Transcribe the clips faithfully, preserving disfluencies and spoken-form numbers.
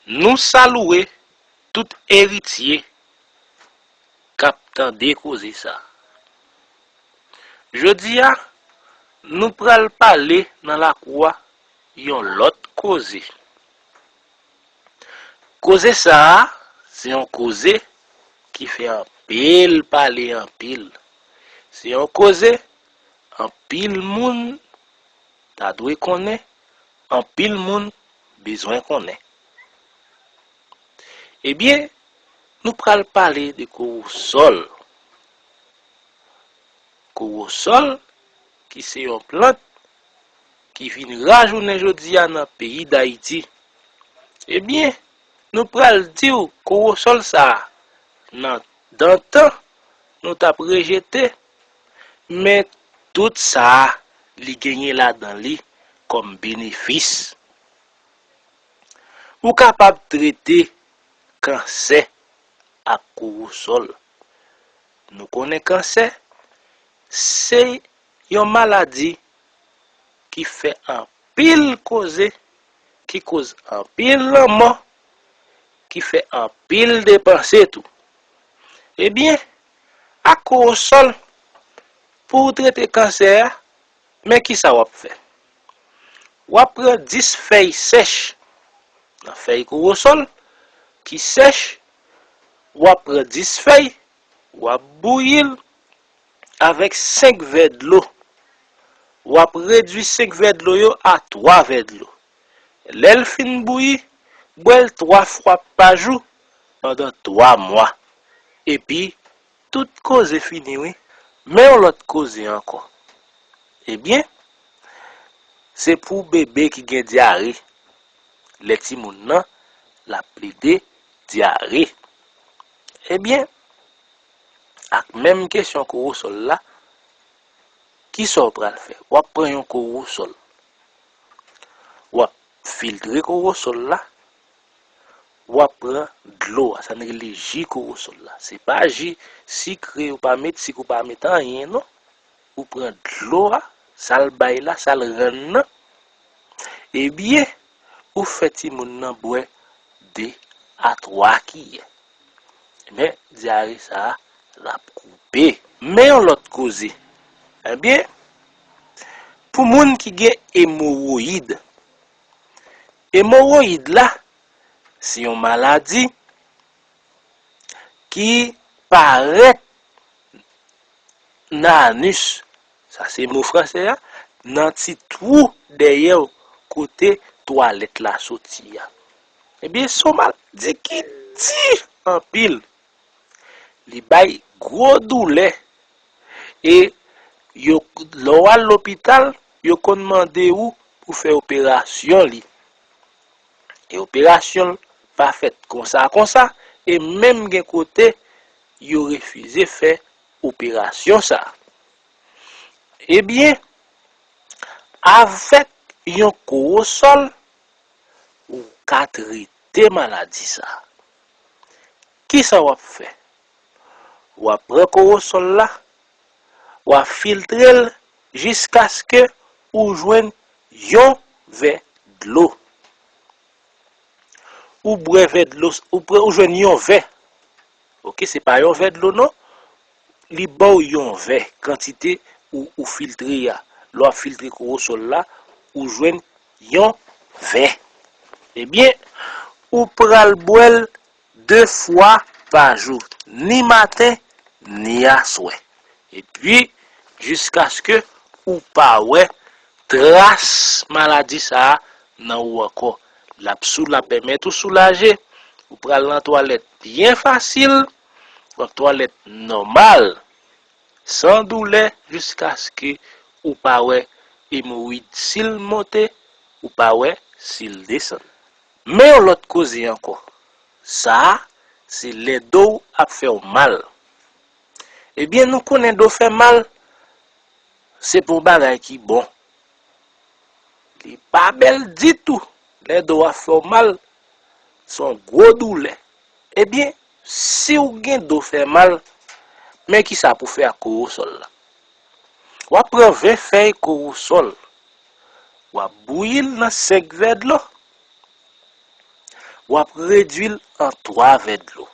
Nou salwe tout eritye k ap tande koze sa. Jodi a, nou pral pale nan lakou a yon lòt koze. Koze sa a, se yon koze ki fè anpil pale anpil. Se yon koze anpil moun ta dwe konnen, anpil moun bezwen konnen. Ebyen, nou pral pale de kowosòl. Kowosòl, ki se yon plant ki vin ra jounen jodi a nan peyi Dayiti. Ebyen, nou pral di w kowosòl sa a, nan dantan, nou t ap rejete, men tout sa a, li genyen ladan li kòm benefis. Ou kapab trete kansè ak kowosòl. Nou konnen kansè, se yon maladi ki fè anpil koze, ki koz anpil lanmò, ki fè anpil depanse tou. Ebyen, ak kowosòl, pou w trete kansè a, men kisa w ap fè? W ap pran dis fèy sèch nan fèy kowosòl ki sèch, w ap pran dis fèy, w ap bouyi l avèk senk vè dlo. W ap redui senk vè dlo yo a twa vè dlo. Lè l fin bouyi, bwè l twa fwa pa jou pandan twa mwa. Epi, tout koze fini wi. Men yon lòt koze ankò. Ebyen, se pou bebe ki gen dyare. Lè timoun nan, l ap plede dyare. Ebyen, ak menm kesyon kowosòl la, kisa w pral fè? W ap pran yon kowosòl. W ap filtre kowosòl la. W ap pran dlo a, sa n rele ji kowosòl la. Se pa ji sikre, ou pa met sik, ou pa met anyen, non. Ou pran dlo a, sa l bay la, sa l rann nan. Ebyen, ou fè timoun nan bwè de a twa kiyè. Men, dyare sa a, l ap koupe. Men yon lòt koze. Ebyen, pou moun ki gen emowoyid, emowoyid la, se yon maladi ki parèt nan anis, sa se mo fransè a, nan ti twou dèyè w kote twalèt la soti a. Ebyen, se yon maladi ki di anpil. Li bay gwo doulè. E yo, lè w al lopital, yo konn mande ou pou fè operasyon li. E operasyon l pa fèt konsa konsa, e menm gen kote yo refize fè operasyon sa. Ebyen, avèk yon kowosòl, ou ka trete maladi sa. Kisa w ap fè? W ap pran kowosòl la, w ap filtre l jiskaske ou jwenn yon vè dlo. Ou bwè vè dlo, ou pre-, ou jwenn yon vè. Oke, se pa yon vè dlo non. Li ba w yon vè, kantite ou, ou filtre a. Lè w ap filtre kowosòl la, ou jwenn yon vè. Ebyen, ou pral bwè l de fwa pa jou, ni maten, ni aswè. Epi, jiskaske ou pa wè tras maladi sa a nan ou ankò. L ap sou-, l ap pèmèt ou soulaje, ou pral nan twalèt byen fasil, w ap twalèt nòmal, san doulè, jiskaske ou pa wè emowoyid si l monte, ou pa wè si l desann. Men yon lòt koze ankò. Sa a, se lè do w ap fè w mal. Ebyen, nou konnen do fè mal, se pa yon bagay ki bon. Li pa bèl ditou. Lè do w ap fè w mal, se yon gwo doulè. Ebyen, si w gen do fè mal, men kisa pou fè ak kowosòl la. W ap pran ven fèy kowosòl, w ap bouyi l nan senk vè dlo. W ap redui l an twa vè dlo.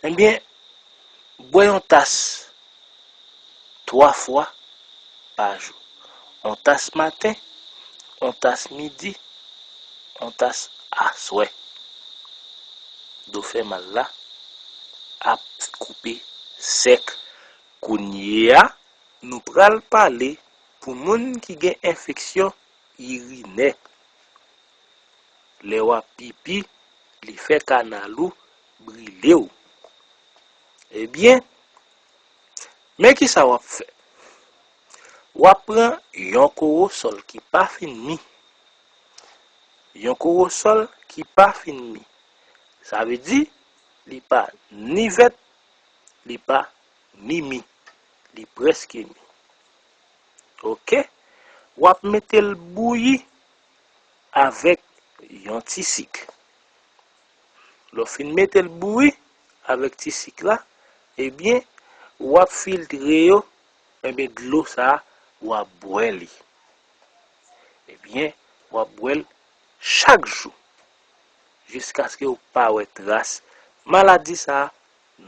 Ebyen, bwè yon tas twa fwa pa jou. Yon tas maten, yon tas midi, yon tas aswè. Do fè mal la ap koupe sèk. Kounye a, nou pral pale pou moun ki gen enfeksyon irinè. Lè w ap pipi, li fè kanal ou brile w. Ebyen, men kisa w ap fè. W ap pran yon kowosòl ki pa fin mi. Yon kowosòl ki pa fin mi. Sa vle di, li pa ni vèt, li pa ni mi. Li prèske mi. Oke? W ap mete l bouyi avèk yon ti sik. Lè w fin mete l bouyi avèk ti sik la, ebyen, w ap filtre yo, ebyen, dlo sa a, w ap bwè li. Ebyen, w ap bwè l chak jou, jiskaske w pa wè tras maladi sa a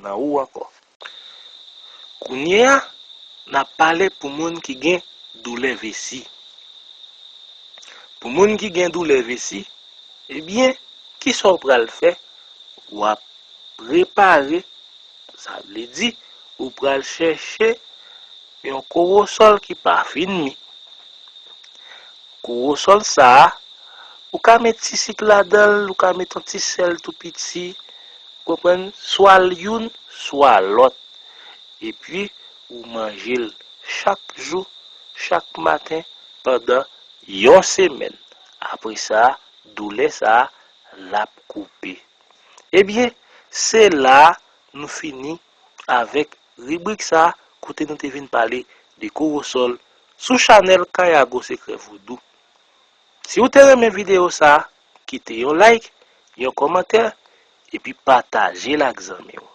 nan ou ankò. Kounye a, n ap pale pou moun ki gen doulè vesi. Pou moun ki gen doulè vesi, ebyen, kisa w pral fè? W ap prepare, sa vle di, ou pral chèche yon kowosòl ki pa fin mi. Kowosòl sa a, ou ka met ti sik ladan l, ou ka met yon ti sèl tou piti, ou konprann, swa l youn, swa lòt. Epi, ou manje l chak jou, chak maten, pandan yon semèn. Apre sa, doulè sa a, l ap koupe. Ebyen, se la a nou fini avèk ribrik sa a, kote nou te vin pale de kowosòl sou chanèl Kayago Sekrè Vodou. Si w te renmen videyo sa a, kite yon like, yon kòmantè, epi pataje l ak zanmi w.